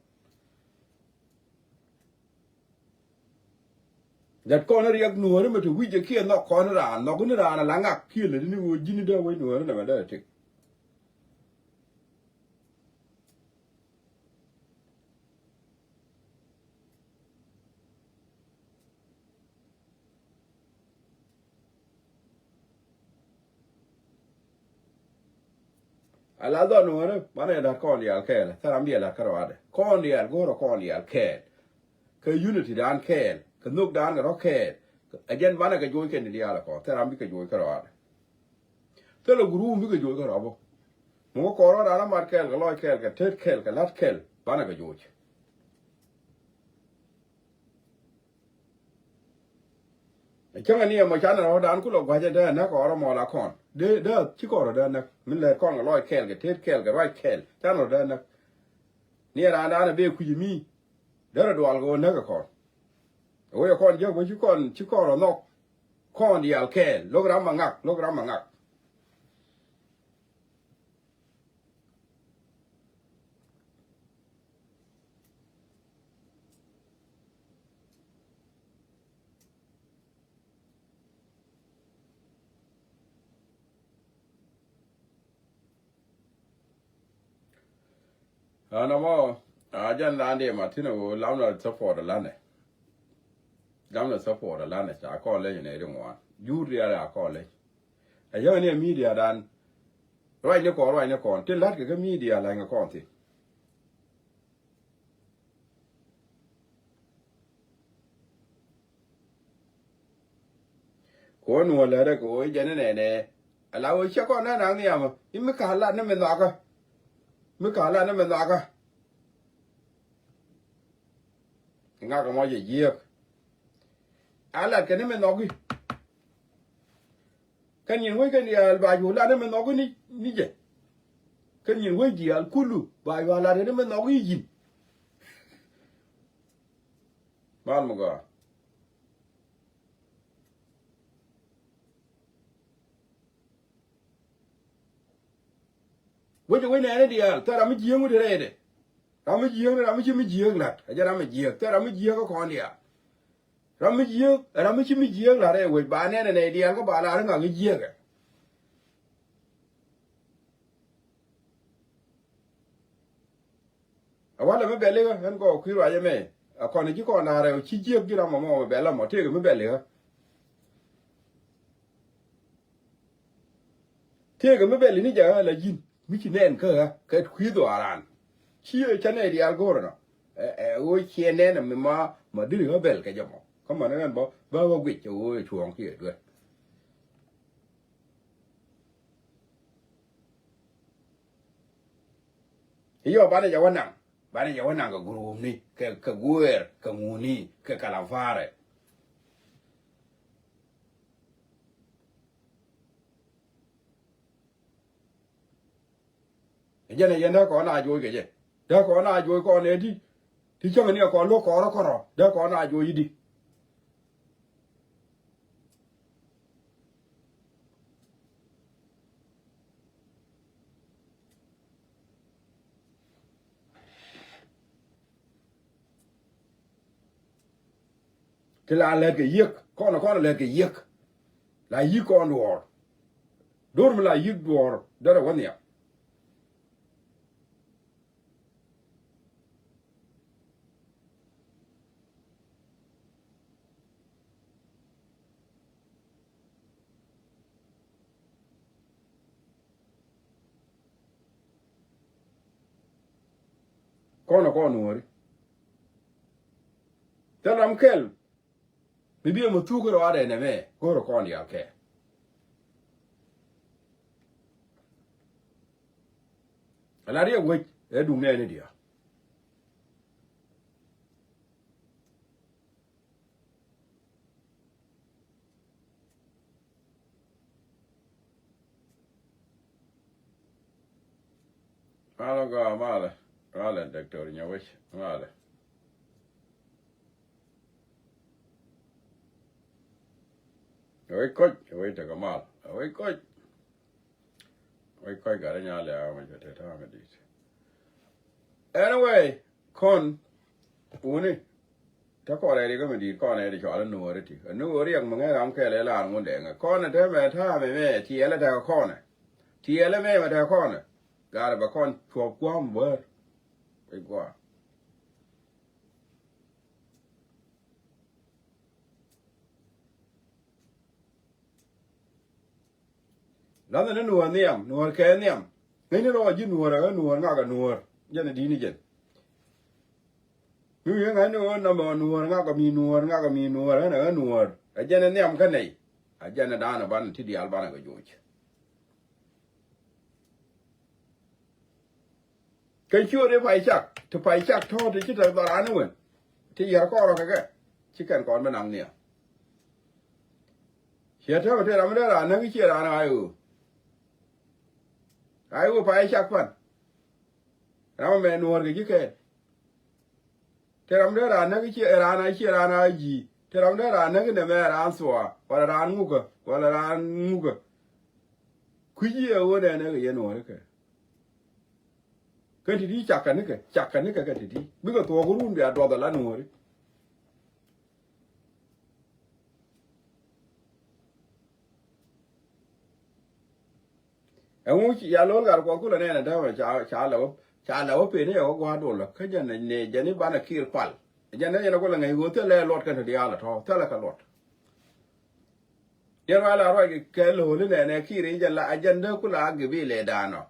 Lɛt kɔn i̱ riɛk nuɔ̱ɔ̱ri mɛ te wi̱c jɛ kiɛ nhɔk kɔn i̱ raan nhɔk ni raan ala ŋak kiɛ lɛt ni ɣöö ji̱n i̱ dee wec nuɔ̱ɔ̱ri nɛmɛ dee tik. Ala dhɔn nuɔ̱ɔ̱ri banɛ lat kɔn diaal kɛɛl thɛr am diaal lat kä rɔadɛ kɔn diaal go̱o̱rä kɔn diaal kɛɛl. Kɛ unity dan kɛɛl kɛ nhök dan kɛ rɔ kɛɛl. Ɛ jɛn banɛ kɛ joc kɛn diaal kɔ thɛr am bikɛ joc kä rɔadɛ. Thilɛ guruum bikɛ joc kä rɔbä. Muk kɔrɔ raan amat kɛɛl kɛ lɔc kɛɛl kɛ tet kɛɛl kɛ lat kɛɛl banɛ kɛ joc. Ɛ cäŋɛ ni ɛmɔ canɛ rɔ̱dan kulɛ gua̱cɛ dee näk kɔrɔ mɔl akɔn dee dee ci kɔrɔ dee näk min lɛt kɔn kɛ lɔc kɛɛl kɛ tet kɛɛl kɛ ruac kɛɛl canɛ rɔ̱dan näk. Ni ɛ raandan ɛ bee kui̱c mi. Derɛ dual kɛ ɣöö näk ɛ kɔn. Ɛ wee kɔn jiäk bä ci kɔn ci kɔn rɔ nhɔk. Kɔn diaal kɛɛl lo̱k ram ma ŋak lo̱k ram ma ŋak. Ɛn ɛmɔ a jɛn raan dee ma thi̱n ɛ ɣöö lamnɛ support ɛ lanɛ. Lamnɛ support ɛ lanɛ ca kɔn leny ɛ nɛy ti ŋuan jur diaal a kɔn leny. Ɛ yäŋ ni ɛ media dan ruacni kɔn ruacni kɔn tin la̱tkɛ kä media la̱ny kɛ kɔn thi̱n. Kɛ wä nuɔ̱ɔ̱r lätdä kɛ ɣöö jɛn inɛnɛ. Ala ɣöö ciɛ kɔn nɛn naŋ nhiamä i̱ mi ka̱a̱l lat ni mi nhɔakä. Mi ka̱a̱l lat ni mi nhɔakä. Iŋakɛ mɔ jɛ jiääk. A lat kɛ ni mi nhɔki. Kɛn nyin wec kɛn diaal ba cu lat ni mi nhɔki ni, ni jɛ. Kɛn nyin wec diaal kulu ba cu lat kɛ ni mi nhɔki ji̱n. Mal mi gɔaa. Wec wec nɛɛni diaal thil ram mi jiääk mi te rɛydɛ. Ram mi jiääk ni ram mi ci mi jiääk la̱t a jɛ ram mi jiääk thil ram mi jiääk kä kɔn diaal. Ram mi jiääk ram mi ci mi jiääk la̱t rɛy wec ba nɛɛni nɛy diaal kä ba la̱r ŋak i̱ jiääkɛ. A walɛ mi bɛlikä ɛn gɔɔ kui̱ ruacä mɛ. A kɔn ji̱ kɔn da̱rɛ ci jiäk ji̱ ram mɔmɔ mi bɛl amɔ tëëkɛ mi bɛlikä. Tëëkɛ mi bɛl ni jɛ ɣä la ji̱n mi ci nɛn kä ɣä kɛ kui̱ dhɔaaran. Ci ɛ cä nɛy diaal go̱o̱rä nɔ. Ɛ ɛ ɣöö ciɛ nɛn mi ma ma diri ɣä bɛl kɛ jɛ mɔ kä mani ɣän bä bä ɣä guic ɛ ɣöö ɛ cuɔ̱ɔ̱ŋ kiɛ duer. Iyɔ banɛ jɛ wä naŋ banɛ jɛ wä naŋ kɛ gurumni kɛ kɛ guer kɛ ŋuni kɛ kalafarɛ. Jɛn ɛ yɛn dee kɔn a juɔc kɛ jɛ dee kɔn a juɔc kɔn ɛ ti ti cäŋ ni ɛ kɔn luɔk kɔrɔ kɔrɔ dee kɔn a juɔc i̱di. Ti la lɛt kɛ yiëk kɔn kɔn lɛt kɛ yiëk. La yiëk kɔn duɔɔr. Do̱r mi la yiëk duɔɔr derɛ wä nhiam. Kɔn ɛ kɔn nuɔ̱ɔ̱ri. Thil ram kɛl mi biɛ mi thuk rɔɔdɛ nɛmɛ go̱o̱rɛ kɔn diaal kɛ. Ala riɛk wec ɛ duŋ nɛɛni diaal. Malɛ gɔaa malɛ. Malɛ Doctor Nyawec malɛ. Wec kɔc wec tekɛ mal wec kɔc. Wec kɔc gat inyal ya mec kɛ te ta̱a̱ mi di̱i̱t. Anyway, kɔn wuni te kɔn rɛy rikä mi di̱i̱t kɔn rɛy di cɔal inuɔɔri ti inuɔɔri yɛk mi ŋäc ram kɛl ilan ŋun dɛŋ kɔn te mɛ ta̱a̱ mi mɛ tiɛɛl itek kɔn. Tiɛɛl imɛ mɛ tek kɔn. Gat ibɛ kɔn cuɔp gua̱a̱m bäär. Wec gua̱a̱. Lathɛ ni nuɔ̱ɔ̱r nhiam nuɔ̱ɔ̱r kɛ nhiam. Ŋäcni rɔɔk ji̱ nuɔ̱ɔ̱r ɛ ɣä nuɔ̱ɔ̱r ŋak ɛ nuɔ̱ɔ̱r jɛn ɛ di̱t ni jɛn. Mi wi̱i̱ ŋa̱cni ɣöö nɔmɔ nuɔ̱ɔ̱r ŋak ɛ mi nuɔ̱ɔ̱r ŋak ɛ mi nuɔ̱ɔ̱r ɣän ɛ ɣä nuɔ̱ɔ̱r ɛ jɛn ɛ nhiam kä nɛy. Ɛ jɛn ɛ da̱a̱n ɛ banɛ ti diaal banɛ kɛ joc. Kɛ ciööt i̱ pay cak ti pay cak tɔ̱ ti ci te dhɔran i̱ wen ti yɛr kɔrɔ kɛ kɛ ci kɛn kɔn bi naŋ nhiam. Ciɛ täämɛ te ram mi dee raan näk i̱ ciɛ raan a ɣa̱c ɣöö. A ɣa̱c ɣöö pay cak pan. Ram ɛmɛ nuɔ̱ɔ̱r kɛ ji̱ kɛɛl. Te ram dee raan näk i̱ ciɛ raan a ciɛ raan a ji̱ te ram dee raan näk i̱ nɛmɛ raan thua wala raan ŋukä wala raan ŋukä. Kui̱ci ɛ ɣöö nɛɛnɛ kɛ yɛn nuɔ̱ɔ̱r ikɛ. Kɛn ti̱ti̱ cakɛ nikɛ cakɛ nikɛ kɛn ti̱ti̱ bikɛ thuɔɔk run bia duɔth ala nuɔ̱ɔ̱ri. Ɛŋu ya lo̱l gat kuɔth kulɛ nɛn ɛ dämɛ ca ca lɛ wä ca lɛ wä pen i̱ yɛ wä gua̱a̱r duɔl lä kä jɛn nɛ jɛn i̱ banɛ kiir pal. Jɛn nɛ jɛn ɛ kulɛ ŋäc ɣöö thilɛ luɔt kɛn ti diaal ɛ tɔ̱ thilɛ kɛ luɔt. Yɛn wa la ruac kɛ lo̱l i̱ nɛnɛ kiir i̱ jɛn la a jɛn dee kulɛ a gibilɛ daanɔ.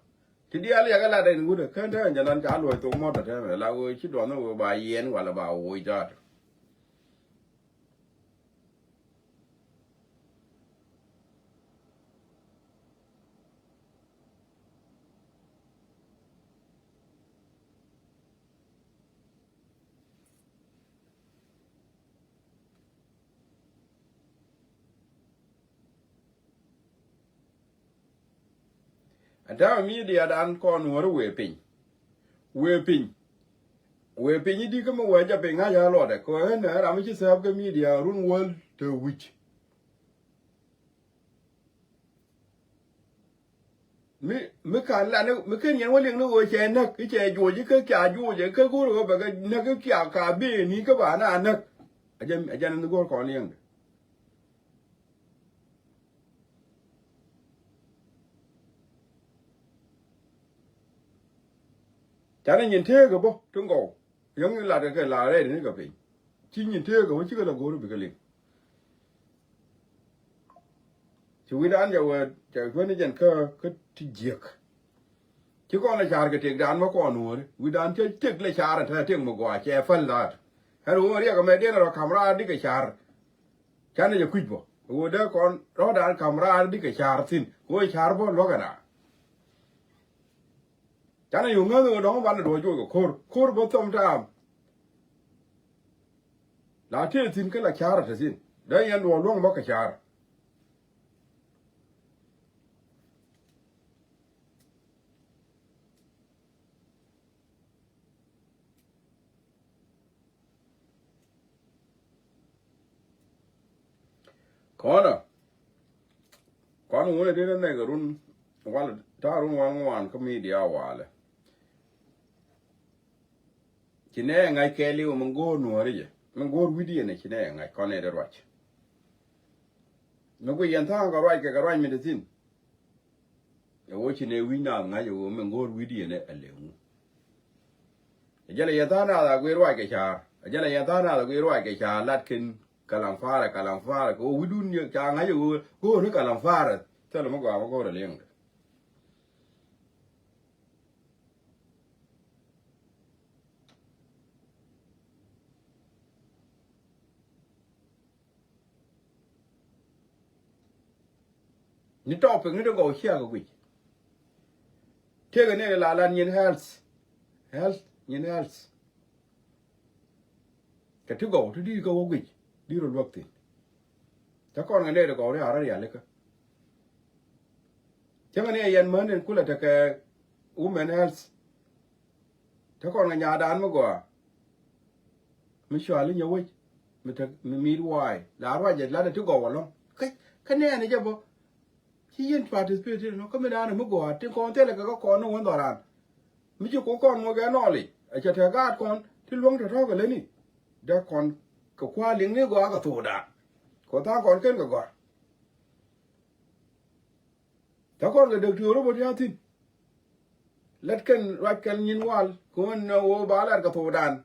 Ti diaal yɛ kɛ lat ɛn wut ɛ kän te ɛn jɛn lan ca luɔc thok mɔt ɛ te mɛ la ɣöö ci duɔth ni ɣöö ba yiɛn wala ba woc daat. Ɛn täämɛ midia dan kɔn Nuɔ̱ɔ̱ri wëë piny. Wëë piny. Wëë piny i̱di kä mi wëë jɛ piny ŋa̱c a luɔtdɛ kɛ ɣän ɛ ram mi ci thääp kä midia run wäl te wi̱c. Mi, mi kan lan, mi ken yɛn wä liŋ ni ɣöö cɛ näk, i̱ cɛ juɔc, i̱ kä ca juɔc, i̱ kä go̱o̱r ɣöö bɛ kɛ näk, i̱ ca ka ben i̱ kä ba na näk. A jɛn, a jɛn ni go̱o̱r kɔn liɛŋdɛ. Canɛ nyin teekä bä ti ŋɔw. Yäŋ in lat kɛ la rɛy ni kɛ piny. Ci nyin teekä bä cikɛ la go̱o̱r bikɛ liŋ. Ci wi̱dan jɛ wee cɛ kuäni jɛn kä, kä ti jiäk. Ci kɔn la car kɛ tëkdan bä kɔn Nuɔ̱ɔ̱ri. Wi̱dan cɛ tëk la car te tëk mi gɔaa cɛ päl laat. Ɛn ɣöö riɛk ɛmɛ diɛn rɔ ka̱m raar di kɛ car. Canɛ jɛ kui̱c bä ɣöö dee kɔn rɔ̱dan ka̱m raar di kɛ car thi̱n ɣöö car bä luäk ɛna. Canɛ yɛ ŋäth ɣöö dɔ̱ŋ banɛ duɔ̱ɔ̱c juɔc kɛ ko̱r, ko̱r bä thom taam. La tëë thi̱n kä la car ɛ te thi̱n dee yɛn duɔ̱ɔ̱c luäŋ bä kɛ car. Kɔnä kɔn wunɛ ti ni nɛk run walɛ ta̱a̱ run wan ŋuan kä midia walɛ. Ci nɛ ŋa̱c kɛɛliw mi go̱o̱r Nuɔ̱ɔ̱ri jɛ mi go̱o̱r wi̱diɛn ɛ ci nɛ ŋa̱c kɔn nɛ dee ruac. Mi guic yɛn tha̱a̱ŋ kɛ ruac kɛ kɛ ruac mi te thi̱n. Ɛ ɣöö ci nɛ wi̱c naath ŋa̱c ɛ ɣöö min go̱o̱r wi̱cdiɛn ɛ lëŋu. Ɛ jɛn ɛ yɛ tha̱a̱ŋ naath a guic ruac kɛ ca̱a̱r. Ɛ jɛn ɛ yɛ tha̱a̱ŋ naath a guic ruac kɛ ca̱a̱r lat kɛn kalaŋ fa̱a̱rɛ kalaŋ fa̱a̱rɛ kɛ ɣöö wi̱cdun ca ŋa̱c ɛ ɣöö go̱o̱r ni kalaŋ fa̱a̱rɛ. Thilɛ mi gɔaa mi go̱o̱r ɛ liŋdɛ. Ni topic ni ti gɔw ciɛ kɛ guic. Tëëkɛ ni la lan nyin health. Health, nyin health. Kɛ ti gɔw ti di̱i̱t kä wä guic di̱i̱t rɔ luäk thi̱n. Cä kɔn kɛ nɛy ti gɔw ri a rɔ rialikä. Cäŋɛ ni ɛ yɛn män in kulɛ tekɛ women health. Te kɔn kɛ nyaatdan mi gɔaa mi cuali nyɛ wec mi te mi mi̱i̱t wa̱a̱y la ruacɛ lat ɛ ti gɔw ɛlɔ̱ŋ. Kä kä nɛɛni jɛ bä ci yɛn participate nɔ kä mi da̱a̱n mi gɔaa ti kɔn thilɛ kɛ kä kɔn ni wän dhɔran. Mi ci ku kɔn ŋuɔk ɛ nɔɔlic ɛ cɛ te gaat kɔn ti luäŋ tɔ̱tɔ̱ kɛ lätni. Dee kɔn kɛ kua̱r liŋni gɔaa kɛ thokdan kɛ tha̱a̱ŋ kɔn ken kɛ gɔ̱a̱r. Te kɔn kɛ däk ti ɣöö rɔ bä ti a thi̱n. Lät kɛn ruac kɛn nyin wal kɛ ɣöö nɛ ɣöö ba lat kɛ thokdan.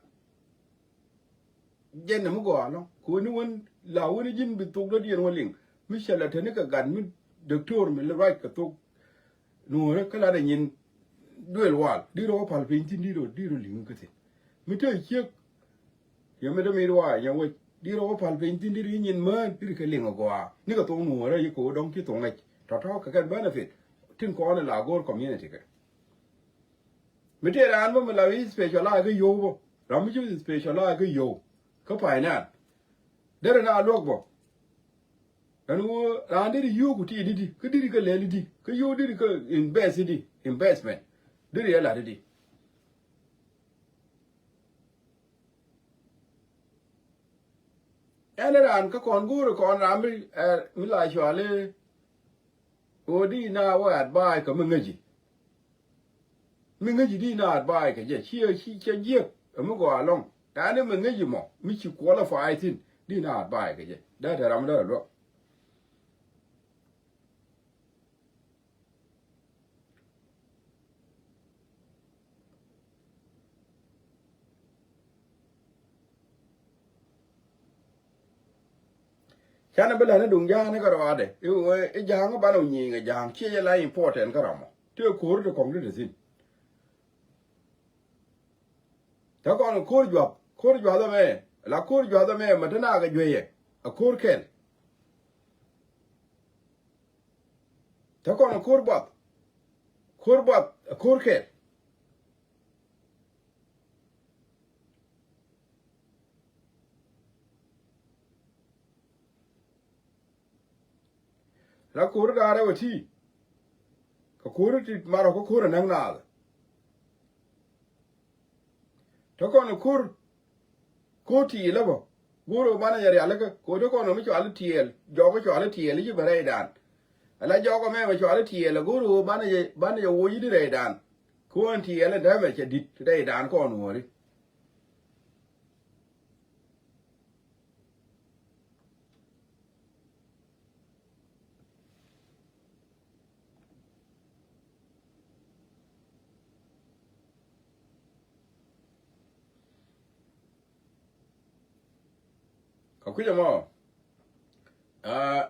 Jɛn nɛ mi gɔaa lɔ kɛ ɣöö ni wän la wän ji̱n bi thok dädiɛn wä liŋ. Mi cɛ lɛ te ni kɛ gat mi däk to̱r mi ruac kɛ thok. Nuɔ̱ɔ̱rä kä lat ɛ nyin duël wal di rɔ wä pal piny thi̱n di rɔ di rɔ liŋ kä thi̱n. Mi te ciek. Yɛ mi dämi ruac nyɛ wec di rɔ wä pal piny thi̱n di ri nyin mään di ri kɛ liŋ agɔaa ni kɛ thok nuɔ̱ɔ̱rä yi kɛ wä dɔ̱ŋ ci thok ŋäc tɔ̱tɔ̱ kɛ kɛn benefit. Tin kɔn la go̱o̱r community kɛ mi tëë raan bä mi la wi̱i̱ specialize kä yio̱w bä ram mi ci specialize kä yio̱w kä finance. Derɛ na luäk bä. Ɛn ɣöö raan deri yio̱w ku ti didi kä deri kä lɛl idi kä yio̱w deri kä invest idi investment. Deri ɛ lat idi. Ɛn raan kä kɔn go̱o̱r kɔn ram mi ɛ mi la cuali. Ɣöö di na wä advice kɛ mi ŋäci. Mi ŋäci di na advice kɛ jɛ ciɛ ci cɛ jiɛk ɛ mi gɔaa lɔŋ. Ɛn mi ŋäci mɔ mi ci qualify thi̱n di na advice kɛ jɛ dee te ram mi dee luäk. Canɛ bi lani duŋ ja̱a̱ŋ ni kɛ rɔadɛ i̱ ja̱a̱ŋ i̱ banɛ wä nyiŋ ɛ ja̱a̱ŋ ciɛ jɛ la important kä ramɔ ti ɛ ko̱r ti kɔŋ ti te thi̱n. Te kɔn ko̱r juath ko̱r juath ɛmɛ la ko̱r juath ɛmɛ mɛ te naak ɛ jueyɛ ɛ ko̱r kɛl. Te kɔn ko̱r buath ko̱r buath ɛ ko̱r kɛl. La ko̱r da̱a̱r ɛ wä ti Kɛ ko̱r ti marɔ kä ko̱r ɛ näk naath. Te kɔn ko̱r, ko̱r ti lä bä. Go̱r ɣöö banɛ jɛ rialikä ko̱r te kɔn mi cuali tiɛɛl, jɔk cuali tiɛɛl i̱ ci bɛ rɛydan. Ala jɔk mɛ bɛ cuali tiɛɛl go̱r ɣöö banɛ jɛ, banɛ jɛ woc i̱ di rɛydan. Ko̱n tiɛɛl in dämɛ cɛ di̱t rɛydan kɔn wuɔ̱ri. Kɛ kui̱c ɛmɔ, aa,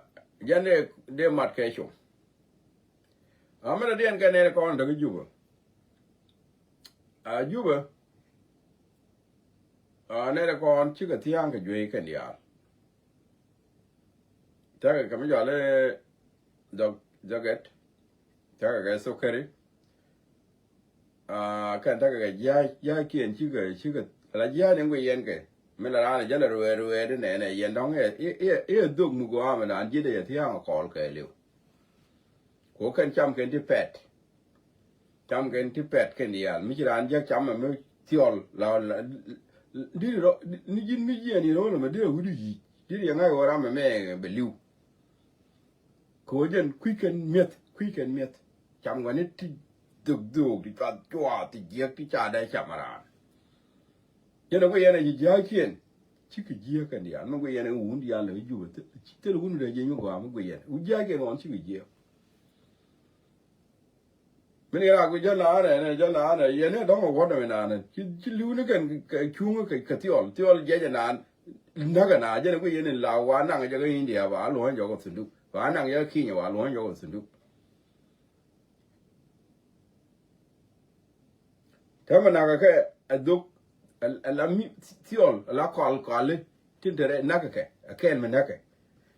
jɛn dee, dee mat kɛ com. Aa, mɛn a diɛn kɛ nɛn kɔn däk Jubɛ. Aa, Jubɛ, aa, nɛn kɔn cikɛ thia̱a̱ŋ kɛ juey kɛn diaal. Tekɛ kɛ mi jɔal i̱ dhɔk, dhɔkɛt. Tekɛ kɛ thokɛri. Aa, kɛn tekɛ kɛ jia̱a̱c, jia̱a̱c kiɛn cikɛ, cikɛ, ala jia̱a̱c ni ŋuic yɛn kɛ. Mi la raan jälɛ ruɛɛt, ruɛɛt inɛnɛ yɛn dɔ̱ŋ i̱, i̱, i̱, i̱ dhok mi gɔaa mi naan ji̱t ɛ yɛ thia̱a̱ŋ ɛ kɔɔl kɛɛliw. Ku kɛn cam kɛn ti pɛt. Cam kɛn ti pɛt kɛn diaal. Mi ci raan jiäk cam ɛmɛ thiɔl la, la, diri rɔ, ni ji̱n mi jiɛn yɛn ɣöö nɔmɛ diri wi̱du yic. Diri yɛ ŋa̱c ɣöö ram ɛmɛ bɛ li̱w. Kɛ ɣöö jɛn kui̱ kɛn mi̱eth, kui̱ kɛn mi̱eth. Cam kɛn ni ti dhök dhök, ti cuath cuath, ti jiäk, ti ca dee cam raan. Jɛn ɛ guic yɛn ɛ ji̱ jiääkiɛn. Cikɛ jiääk kɛn diaal. Mi guic yɛn ɛ wun diaal lɛ Jubɛ. Thil wun rɛy jiɛc mi gɔaa mi guic yɛn. Wun jiääkiɛn ɣɔn cikɛ jiääk. Min kɛ rak bi jäl na anɛ, nɛ jäl na anɛ, yɛn ni dɔ̱ŋ ɛ wuɔ̱t ɛmɛ na anɛ. Ci, ci li̱w ni kɛn kɛ cuŋ kɛ, kɛ thiɔl, thiɔl jiɛc ɛ naan. Näk ɛ na, jɛn ɛ guic yɛn in la wa naŋ jɛ kä India ba luɔ̱ny jɔk ɛ thunduk. Ba naŋ jɛ kä Kenya ba luɔ̱ny jɔk ɛ thunduk. Täämɛ nakä kɛ ɛ dhok, ɛ, ɛ la mi thiɔl, ɛ la kɔl kɔli tin te rɛ nakä kɛ, ɛ kɛn mi nakä.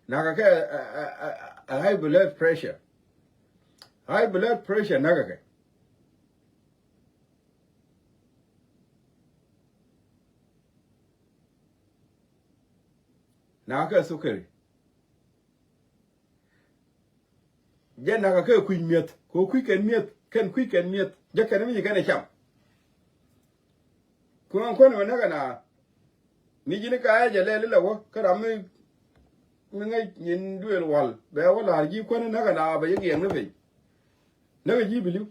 Nakä kɛ ɛ, ɛ, ɛ, ɛ high blood pressure. High blood pressure nakä kɛ. Nakä kɛ sukari. Jɛ nakä kɛ kui̱ mi̱eth, kɛ kui̱ kɛn mi̱eth, kɛn kui̱ kɛn mi̱eth, jɛ kɛn mi ci kɛn ɛ cam. Kuäŋ kuän mɛ näk ɛna, mi ji̱n ka ɛ jɛ lɛl ilɛ wä, kä ram mi, mi ŋäc nyin duëël wal, bɛ wä la̱r ji̱ kuän näk ɛna, bɛ ji̱ giɛŋ ni piny. Näk ɛ ji̱ bi li̱w.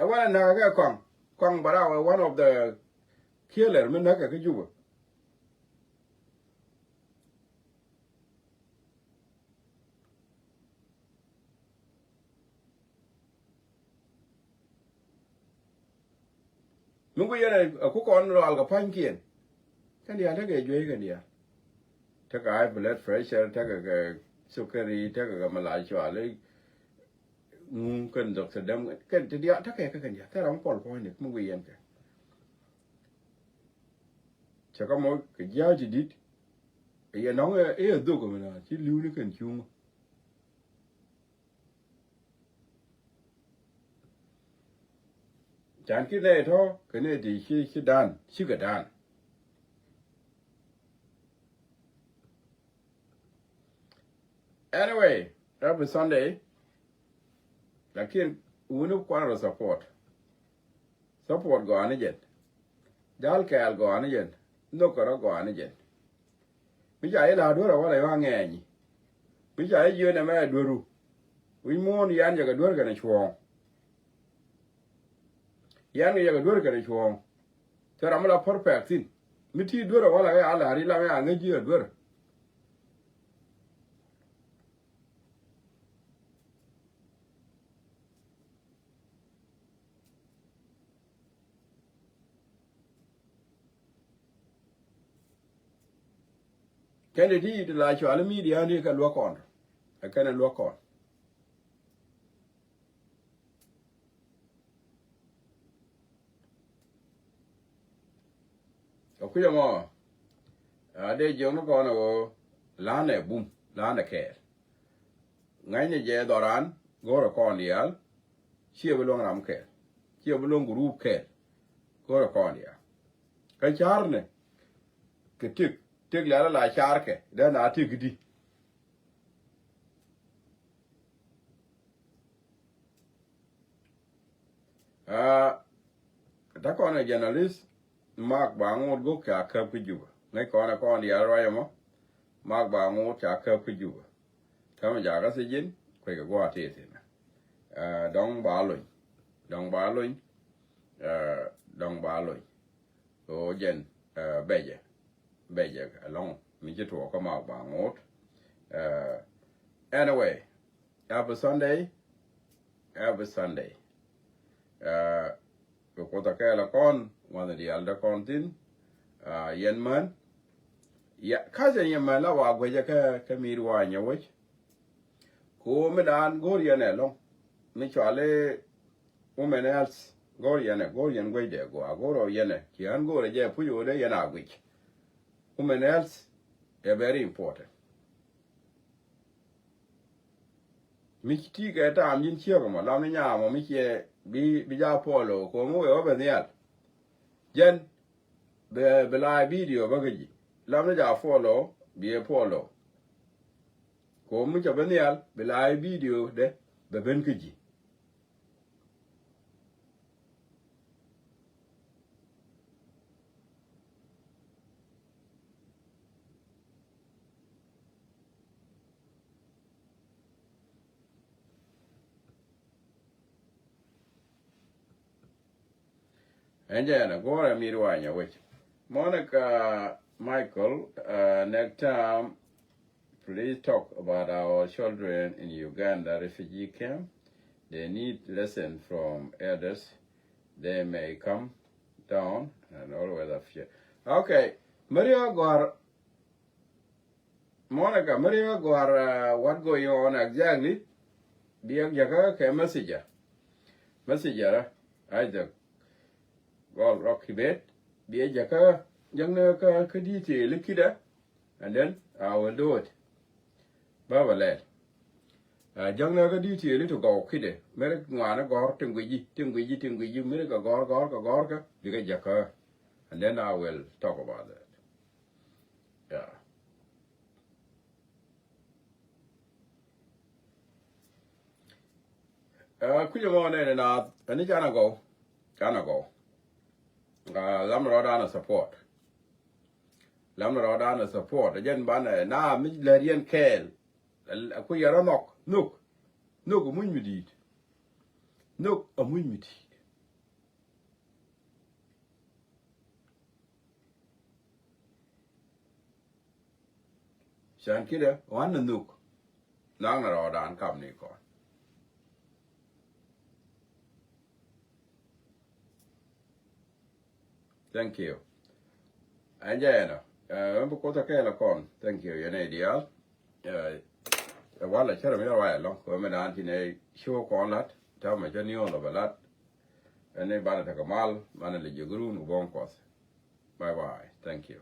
Ɛ wanɛ nakä kɛ kɔaŋ, kɔaŋ baraw ɛ one of the killer mi näk kɛ kä Jubɛ. Mi ku yɛn ɛ ku kɔn lual kɛ pa̱nykiɛn. Kɛn diaal tekɛ juey kɛn diaal. Tekɛ high blood pressure, tekɛ kɛ sukari, tekɛ kɛ malacuali. Ŋu kɛn dhɔk thil däm kɛn ti diaal tekɛ kɛ kɛn diaal. Thil ram pɔl puɔ̱nyni mi ku yɛn kɛ. Cɛ kä mɔ kɛ jia̱a̱c ti di̱t. Yɛ nɔŋ ɛ, ɛ dhok ɛmɛ na ci li̱w ni kɛn cuŋä. Can ki nɛy tɔ̱ kɛ nɛy ti ci, ci dan, cikɛ dan. Anyway, every Sunday, lakin wuni kuan rɔ support. Support gɔaa ni jɛn. Jal kɛɛl gɔaa ni jɛn. Nhök kɛ rɔ gɔaa ni jɛn. Mi ca yi la duer a wala yua ŋɛɛny. Mi ca yi jiön ɛmɛ dueru. Wi̱c muɔ̱ɔ̱n yan jɛ kɛ duer kɛnɛ cuɔ̱ɔ̱ŋ. Yan kɛ jɛ kɛ duer kɛnɛ cuɔ̱ɔ̱ŋ. Thil ram mi la perfect thin. Mi ti duer a wala kɛ a la ri lam ya ŋäc ji̱ a duer. Kɛn ti ti la cuali media ni kɛ luäk kɔn. Ɛ kɛn ɛ luäk kɔn. Ɛ kui̱ ɛmɔ. A dee jiɔkni kɔn ɛ ɣöö lanɛ bum, lanɛ kɛɛl. Ŋäcnɛ jɛ dhɔran, go̱o̱rɛ kɔn diaal. Ciɛ bi luäŋ ram kɛɛl. Ciɛ bi luäŋ group kɛɛl. Go̱rɛ kɔn ya. Kä carnɛ kɛ tëk, tëk lɛl la carkɛ dee na tëk di. Aa, ta kɔn ɛ journalist, Mak Baŋot gok ca käp kä Juba. Ŋäc kɔn ɛ kɔn diaal ruac ɛmɔ, Mak Baŋot ca käp kä Juba. Täämɛ jakä thiec ji̱n, kuec kɛ gua̱a̱th tëë thi̱n. Aa, dɔ̱ŋ ba lony, dɔ̱ŋ ba lony, aa, dɔ̱ŋ ba lony. Ɣöö jɛn, aa, bɛcɛ, bɛcɛ ɛlɔ̱ŋ mi ci tuɔɔk kä Mak Baŋot. Aa, anyway, happy Sunday, happy Sunday. Aa, kɛ Kuoth ɛ kɛɛl ɛ kɔn, wanɛ diaal dee kɔn thi̱n, aa, yɛn män. Ya, ka̱cɛ yɛn män la wa guecɛ kä, kä mi̱i̱t wa nyɛ wec. Ko mi daan go̱o̱r yɛn ɛlɔ̱ŋ. Mi cɔali women health. Go̱o̱r yɛn ɛ, go̱o̱r yɛn guecdɛ gɔaa, go̱o̱r ɔ yɛn ɛ. Ci ɣän go̱o̱r ɛ jɛ puc ɣöö dee yɛn a guic. Women health ɛ very important. Mi ci ti kɛ taam ji̱n ciek ɛmɔ, lam ni nyaam ɔ mi ciɛ bi, bi ja follow, ko mi wee wä bɛ nhial. Jɛn, bɛ, bɛ la̱a̱c video bä kä ji̱. Lam ni ja follow, bi ɛ follow. Ko mi cɛ bɛ nhial, bɛ la̱a̱c video dɛ, bɛ ben kä ji̱. Ɛn jɛ ɛn a go̱o̱rɛ mi ruany a wec. Monica Michael, uh, next time, please talk about our children in Uganda refugee camp. They need lesson from elders. They may come down and always appear. Okay. Maria Gor, Monica, Maria Gor, uh, what going on exactly? Biɛ jakä kɛ messenger. Messenger, uh, Isaac. Gɔl rɔk kibet. Biɛ jakä, jakä kä, kä detail kida. And then I will do it. Baba lɛl. Uh, jakä kä detail to gɔw kida. Meri ŋuanɛ gɔr tin guici, tin guici, tin guici. Meri kɛ gɔr, gɔr, kɛ gɔr kɛ. Bikɛ jakä. And then I will talk about that. Yeah. Uh, kucä mɔ nɛnɛ na, ani canɛ gɔw, canɛ gɔw. Uh, lam rɔ danɛ support. Lam rɔ danɛ support. Jɛn banɛ na mi lɛr yɛn kɛɛl. Kucä rɔ nhɔk, nhök. Nhök amuc mi di̱i̱t. Nhök amuc mi di̱i̱t. Can kidɛ wanɛ nhök. Naŋ na rɔɔdan kam ni kɔn. Thank you. Ɛn jɛ ɛnɔ. Ɛn bi Kuoth a kɛɛl a kɔn. Thank you. Yɛn ɛ diaal. Ɛ walɛ cärɛ mi rɔ wa ɛlɔŋ kɛ mi dan tin ɛ show kɔn lat. Tamɛ cä ni ɣɔn lɔ bɛ lat. Ɛn ni banɛ tekɛ mal banɛ lɛ jiök run kɛ buɔ̱m Kuɔth. Bye bye. Thank you.